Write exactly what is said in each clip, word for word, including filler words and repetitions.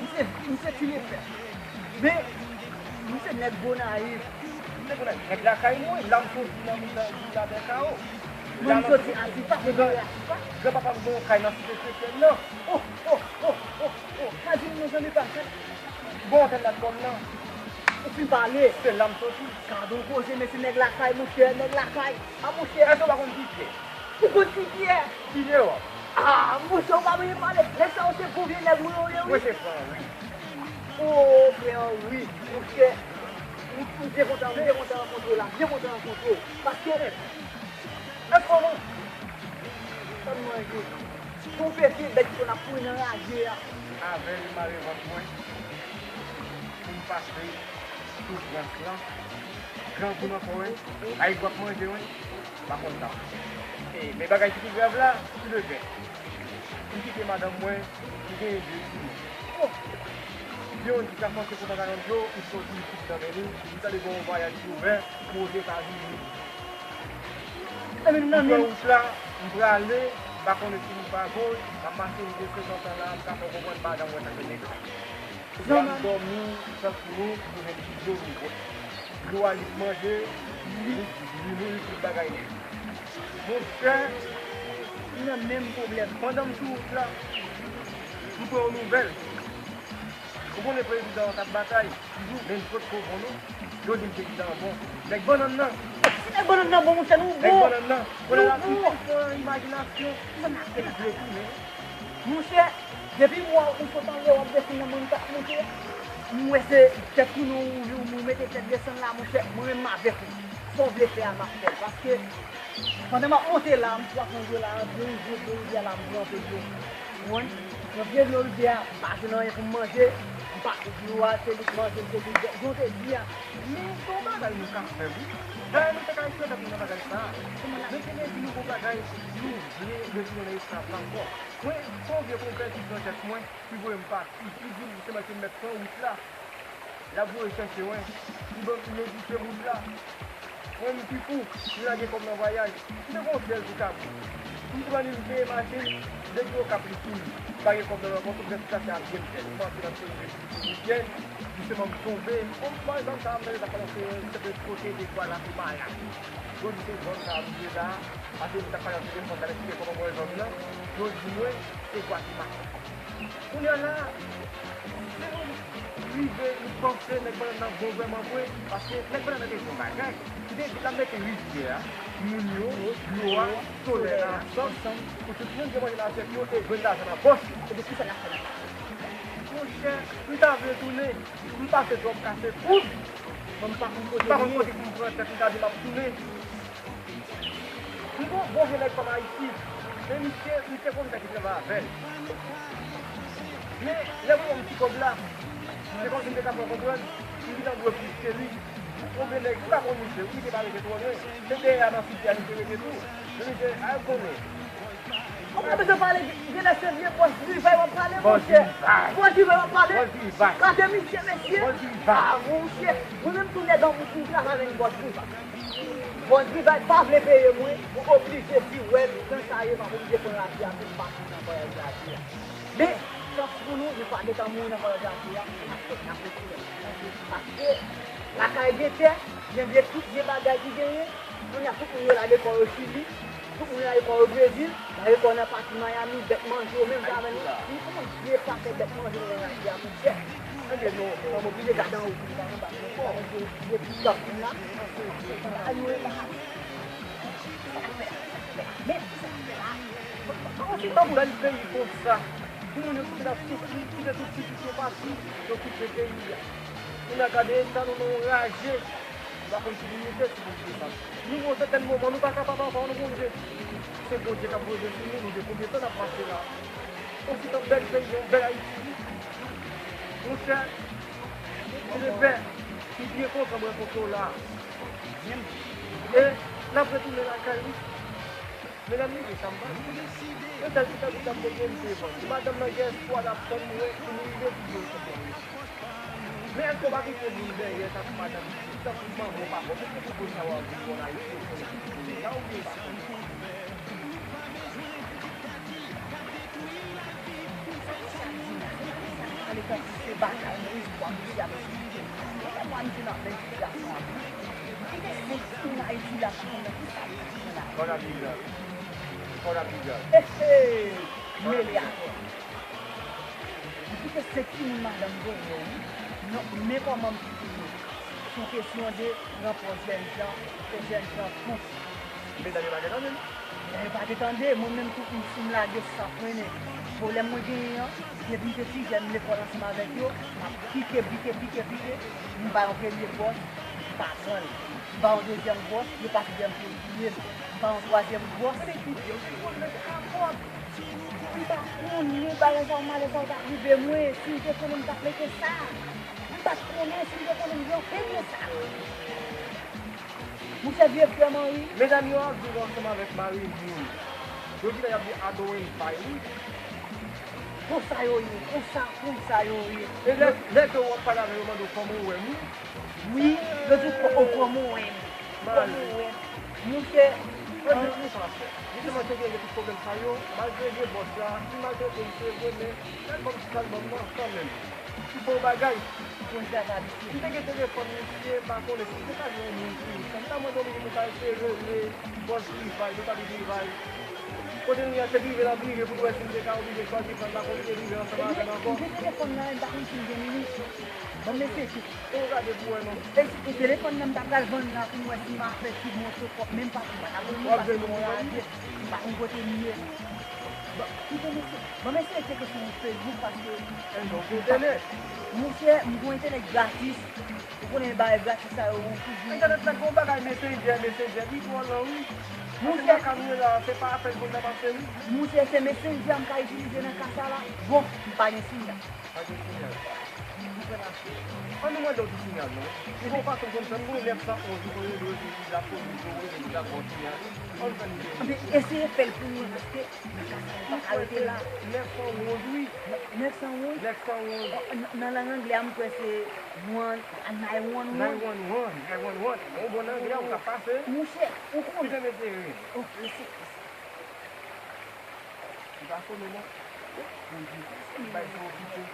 misye, misye ti lepè. Men, misye nèg Gonayiv. Misye Gonayiv, nèg lakay mwen, la m soti nan mitan vil la Bèkawo. Mwen m soti Asifa, mwen soti Asifa. Granpapa m gen yon kay nan Site Kretyèn nan. Oh, oh, oh, oh, oh. Sa di m non, zanmi pa sa. Bon, antèn la kòm nan. Ou fin pale. Se la m soti. Gade yon koze, men se nèg lakay, monchè, nèg lakay. A, monchè. Èske w pa konn ki Pyè? Ou konn ki Pyè? Ki Pyè w? A, monchè, ou pa bezwen pale. Nèg sa yo se gwo vye nèg, wi, wi, wi. Mwen se frè Henry. O, frè Henry, monchè. M, m byen kontan, m byen kontan rankontre w la. M byen kontan rankontre w. Paske, èske w Sa m manje. Konfese bèt ki konn ap kouri nan raje a. Avè l mare vant mwen pou m pase soufrans lan. Grangou nan kò w, ay w ap manje, wi. M pa konn sa. E, men bagay ki pi grav la, se le fèt m kite madanm mwen, m genyen de timoun. Oh! Yon di ka fòse kontan karant jou, m soti isit nan men li, m tande gen yon vwayaj ki ouvè pou Ozetazini. Nan men, nan men. M pran wout la, m prale, m pa konnen si m pa goj, m ap mache rive senkant an la, m ka fè w konprann madanm mwen tankou nèg la. Lè m dòmi, m santi nou, nou jwenn ti dlo nou bwè. Dlo a li k manje, li, li nouri tout bagay nèt. Monchè, m nan menm pwoblèm. Pandan m sou wout la, m pran yon nouvèl. Ou konnen prezidan an t ap batay, men li potko bon non. Yo di m prezidan an bon. Nèg bannann nan. Si nèg bannann nan bon, monchè, nou bon. Nèg bannann nan. Kounye a la, m fè yon imajinasyon. M vle tounen. Monchè, depi m wè ou sot anlè, w ap desann nan mòn k ap monte a, m wè se tèt tounen ou, ou, ou mete tèt desann la, monchè, mwen menm m avèk ou. Sa w vle fè a, m ap fè l. Paske, pandan m ap monte la, m swa pran dlo la, antre yon je dlo rivyè la, m pran anpil dlo. Ou konprann? Pran vye dlo rivyè a, m pa jwenn anyen pou m manje, m pa, dlo a, se li k manje m, se li k bwè. Jan w te di a. Men se yon bagay nou ka fè, wi. Dayè, nou te ka eksplore tèt nou nan bagay sa a. Men te vle di nou gon bagay, nou vle retounen nan esklav la ankò. Mwen, se yon vye konpè ki pran tèt mwen, ki voye m pati, ki di m se mwen ki mèt pran wout la. L ap voye chèche mwen. M ban, m endike wout la. Mwen menm Pifou, m lage kòb nan vwayaj. M te gen yon sèl ti kabrit. M pran li, m peye machin, depi Okap li fini. M pa gen kòb nan men mwen, tout rès la se ap jwenn tèt. M antre nan peyi Repiblik Dominikèn, jisteman m tonbe. Bon, m pran zòn sa a, m ta pral antre se de kote de Gwalapimala. Yo di se zòn sa a m ye la, paske m ta pral antre telefòn, ta eksplike kòman m wè zòn nan. Yo di mwen, se Gwatèmala. Kounye a la, se nou rive, nou panse nèg bannann nan bon vrèman vre, paske nèg bannann nan te di yon bagay, li te di l ap mete rivyè a, moun yo, dlo a, solèy la ansanm, pou tout moun gen manje nan asyèt yo e jwenn lajan nan pòch yo. Ebyen, kisa l ap fè la? Monchè, m ta vle tounen, m pase twòp kase koud, men m pa konn kote pou m pran tèt, m ta di m ap tounen. M gon bon vye nèg pa m Ayiti, men misye, misye konn nèg ki travay avè l. Men, lè m wè yon ti kòb la, se kòmsi m te ka fè w konprann, m gentan dwe plis ke li. Yon vye nèg, ou ka konn misye, wi, li te pa rete twò lwen. Se dèyè a nan site a li te rete tou. Men misye, a, ou konnen. Ou pa bezwen pale, genlè se vye bòs Rivay w ap pale, monchè. Bòs Rivay w ap pale. Bòs Rivay. Gade misye, mesye. Bòs Rivay. A, monchè. Mwen menm tou nèg an moun ki travay avèk bòs Rivay. Bòs Rivay pa vle peye mwen, mwen oblije di, wè, jan sa ye, m ap oblije pran radye a pou m pati nan vwayaj radye a. Men, chans pou nou, nou pa gentan mouri nan vwayaj radye a, n ap fèt, n ap retounen. Paske lakay gen tè, gen vye tout vye bagay ki genyen, kounye a tout moun yo lage kò yo Chili, tout moun yo lage kò yo Brezil, lage kò yo nan pati Miami, bèt manje yo menm jan avè nou. Nou konn vye pakèt bèt manje nou nan Ayiti a, monchè. Ebyen non, m oblije gade anwo pou m gade anba. Vye, vye pikòp la. Men, yon bèl peyi konsa, timoun yo kite n ap soufri, kite tout pitit yo pati, yo kite peyi a. Kounye a gade eta nou nan yon raje. Nou pa konn si nou mete sou Bondye sa. Nou, yon sètèn moman, nou pa kapab ankò, nou Bondye. Se Bondye k ap goumen sou nou, nou gen konbyen tan n ap mache la? Yon sitan bèl peyi, yon bèl Ayiti. Monchè, se lepè, m byen kontan m rankontre w la. E n ap retounen lakay, wi. Medam, li gen sa m pa di. Yon sèl ti kabrit la m te gen, m te vann. Madanm nan gen espwa l ap tann mwen pou nou rive pou nou sou pwen. Men èske w pa kite moun dèyè tankou madanm, tankou manman w, papa w? Poukisa tout moun sa yo ap viv an Ayiti, yo konnen tout moun la oubyen yo pa konnen? Sa misye ap di la, se pa sa misye ap pale tankou se bagay, nan espwa misye ap esplike. Ou konprann misye nan menm sitiyasyon an tou. Li gen senk moun Ayiti la, pa konn nan ki sa l ap pale la. Kòd ap piga. Kòd ap piga. Ehe! Mele atò. Li kite senk timoun madanm dèyè, wi. Non, men kòman m kite yo. Se yon kesyon de pran pòz jèn jan, fè jèn jan fou. Medam yo pa gen tande, non? Medam yo pa gen tande, mwen menm tou, m, si m lage san frennen. Pwoblèm mwen genyen an, depi m te ti jèn, m lekòl ansanm avèk yo, m ap pike, pike, pike, pike, m ba yon premye bòs, m pa pran l. M ba yon dezyèm bòs, yo pa t janm touye m. M ba yon twazyèm bòs. Mwen te di yo, se yon nèg avòt. M pa t konnen bagay sa yo, malè sa yo t ap rive mwen. Si m te konnen, m t ap mete sa. M pa t konnen, si m te konnen, m gen anpil de sa. Monchè, vye frè m an, wi. Medam yo ap viv ansanm avèk mari moun. Yo genlè y ap di adowen bay, wi. Konsa yo ye, konsa, konsa yo ye. E lè, lè ke w ap pale avè yo, yo mande w kòman w wè m, wi. Wi, yo di w kò-, o, kòman w wè m? Kòman w wè m? Monchè, mwen di w sa, jisteman, ke gen tout pwoblèm sa yo, malgre gen bòs la, ki maltrete m, se vre, men kalbòm ti kalbòm nan, kanmenm. Ki bon bagay. Konn travay, mesye. M te gen telefòn misye, m pa konnen si m te ka jwenn yon moun pou li. M ta mande w pou nou ta eseye rele bòs Rivay, nou ta di Rivay. Kote nou ye a, se drive n ap drive pou nou wè si nou te ka oblije chwazi pran, m pa konn si te drive ansanm avè n ankò. M gen telefòn nan, m pa konn si m gen li. Ban m eseye tcheke. Ou gade pou wè non. E, e telefòn nan m ta pral vann la pou m wè si m a fè tcheke montre kòb, men m pa, m pa ka vann li paske m anraje. M pa konn kote m ye. Ban, kite mesye, ban m eseye tcheke sou Facebook paske. Enben, ou gen entènèt? Monchè, m gen entènèt gratis. Ou konnen bagay gratis sa yo, ou toujou. Entènèt la gon bagay Messenger, Messenger, li twò lan, wi. Monchè, ka nou ye la, se pa apèl moun nan pase, wi. Monchè, se Messenger m ka itilize nan ka sa la. Bon, m pa gen siyal. Pa gen siyal. Frè Mache, ann nou mande yon ti siyal non. Ou gon fason konn fè pou nèf san onz ou konn rele rele lapolis, ou rele la bon siyal. Ann fè nou. Anben, eseye fè l pou mwen, paske bagay sa yo pa ka rete la. Nèf san onz, wi. Nèf san onz? Nèf san onz. Nan lang anglè a, m kwè se one, nine one one. Nine one one, nine one one. Bon, bon, anglè a, ou ka pase. Monchè, ou konnen. Kite mesye rele. Ok, se, se. Li pa sone non. Bondye, bay sa okipe.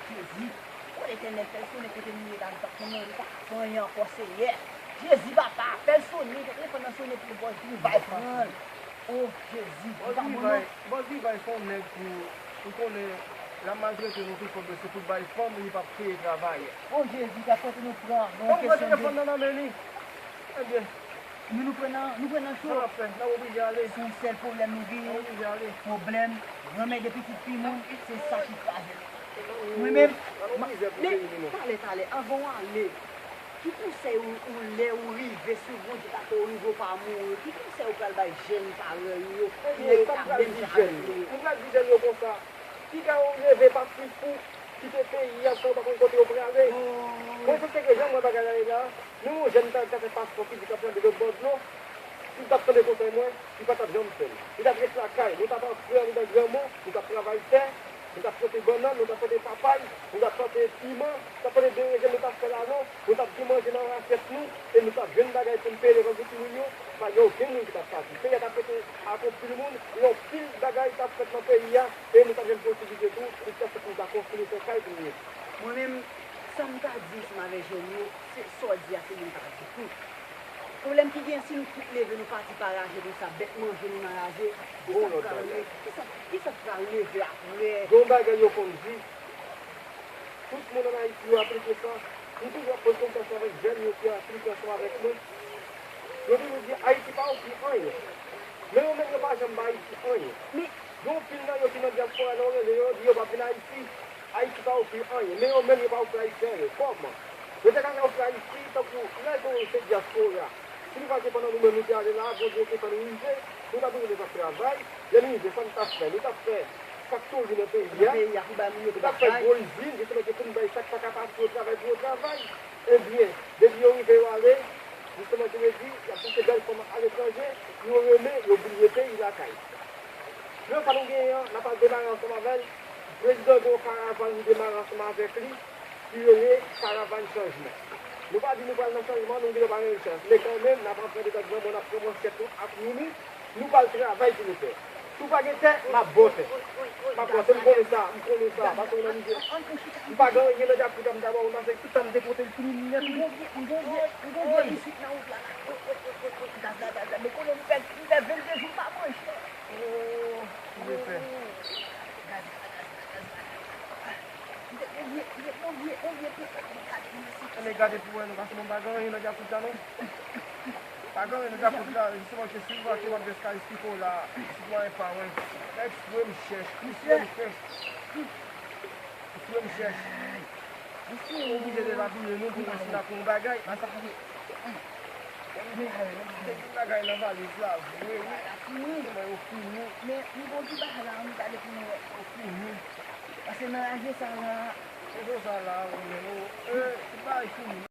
Jezi. O Letènèl, fè l sonnen kote m ye la, m pa konnen, li pa ka fè anyen ankò, Seyè. Jezi, papa, fè l sonnen, telefòn nan sonnen pou l, Bondye, bay pran l. O Jezi, li pa bon non. Bondye, bay se yon nèg pou, ou konnen, l ap maltrete nou pi fò, se pou l bay fanm li p ap peye travayè. O Jezi, ta kote nou pran, nou kesyon de. Telefòn nan nan men li. Ebyen. Nou, nou pran nan, nou pran nan cho. Sa n ap fè? N ap oblije ale. Se yon sèl pwoblèm nou genyen. N ap oblije ale. Pwoblèm, renmen de pitit timoun, se sa ki kraze nou. Mwen menm, m ap, men, talè, talè, anvan w ale, ki konsèy ou, ou lè ou rive sou Bondye, pa ke ou rive ou pa mouri, ki konsèy ou pral bay jèn parèy ou yo ki rete ap menm jan avèk nou yo? Mwen pral di jèn yo konsa, piga yo leve pa fou, kite peyi a san yo pa konn kote yo prale. Mwen se ke jan mwen bagay la ye la, nou yon jèn ta ka fè paspò fizik ap tande lòt bò dlo. Si l t ap tande konsèy mwen, li pa t ap janm fè l. Li t ap ret lakay. Nou t ap antre anndan granmo, nou t ap travay tè, nou t ap plante bannann, nou t ap plante papay, nou t ap plante piman, nou t ap plante berenjenn, nou t ap fè lalon, nou t ap gen manje nan asyèt nou, e nou t ap jwenn bagay pou n peye lekòl pou timoun yo. Pa gen okenn moun ki t ap pati. Peyi a t ap rete ak yon pil moun, e yon pil bagay t ap fèt nan peyi a, e nou t ap jwenn posiblite tou, jiskaske pou nou ta konstwi, fè kay pou nou rete. Mwen menm, sa m ka di ansanm avèk jèn yo, se sa w di a, se li m ka di tou. Pwoblèm ki gen, si nou tout leve, nou pati pa raje konsa, bèt manje nou nan raje, kisa k pral, kisa, kisa k pral leve apre? Gen yon bagay yo konn di, tout moun ann Ayiti yo aplike sa. M toujou ap poze kesyon sa avèk jèn yo ki aplike ansanm avèk mwen. Yo toujou di Ayiti pa ofri anyen. Men yo menm yo pa janm bay Ayiti anyen. Men gen yon pil nan yo ki nan dyaspora, lè w rele yo, yo di yo p ap vin Ayiti. Ayiti pa ofri anyen. Men yo menm yo pa ofri Ayiti anyen. Kòman? Yo te ka ofri Ayiti tankou lè yo se dyaspora. Si nou pa te pandan nou menm nou te ale la, Bondye te fè nou rive, nou ta bezwen t ap travay. Lè nou rive, sa nou t ap fè? Nou t ap fè faktori nan peyi a. Nan peyi a, pou bay moun yo travay. Nou t ap fè gwo izin, jisteman ke pou nou bay sa k pa ka pase yo travay pou yo travay. Ebyen, depi yo rive yo ale, jisteman jan m di, y ap chache bèl fanm aletranje, yo renmen, yo bliye peyi lakay. Lè sa nou genyen an, n ap al demare ansanm avè l. Prezidan gen yon karavàn li demare ansanm avèk li, ki rele Karavàn Chanjman. Nou pa di nou pral nan chanjman, nou genlè pa gen chans. Men kanmenm, n ap antre dedan granmoun, n ap pran manchèt nou ak nou, nou pral travay pou nou fè. Si w pa gen tè, m ap ba w tè. M ap ba w tè, m konnen sa, m konnen sa, paske w nan mize. M pa gen anyen nan djapouta m ta ba w, paske tout sa m te pote l fini nèt, wi. M gon vye, m gon vye, m gon vye biskit nan wout la. Gaz la, gaz la, men konnen m fè, m fè vennde jou m pa manje. Oh, m te fè. Gaz la, gaz la, gaz la, gaz la. M te, m vye, m vye, m vye, m vye pete, m gade m isit. Ann gade pou wè non, paske mwen m pa gen anyen nan djapouta non. Pa gen anyen nan djapouta, jisteman ke si w wè ke m ap jis ka esplike w la, sitwayen pa wè. Eksprè m chèch, eksprè m chèch. Eksprè m chèch. Ou oblije dezabiye nou pou wè si n ap yon bagay. Te gen bagay nan valiz la, vre wi. Kòman yo fini? Men m gon ti bagay la, ann gade pou nou wè. Yo fini. Paske nan raje sa la. Raje sa la, wi, men nou, e, tout bagay fini.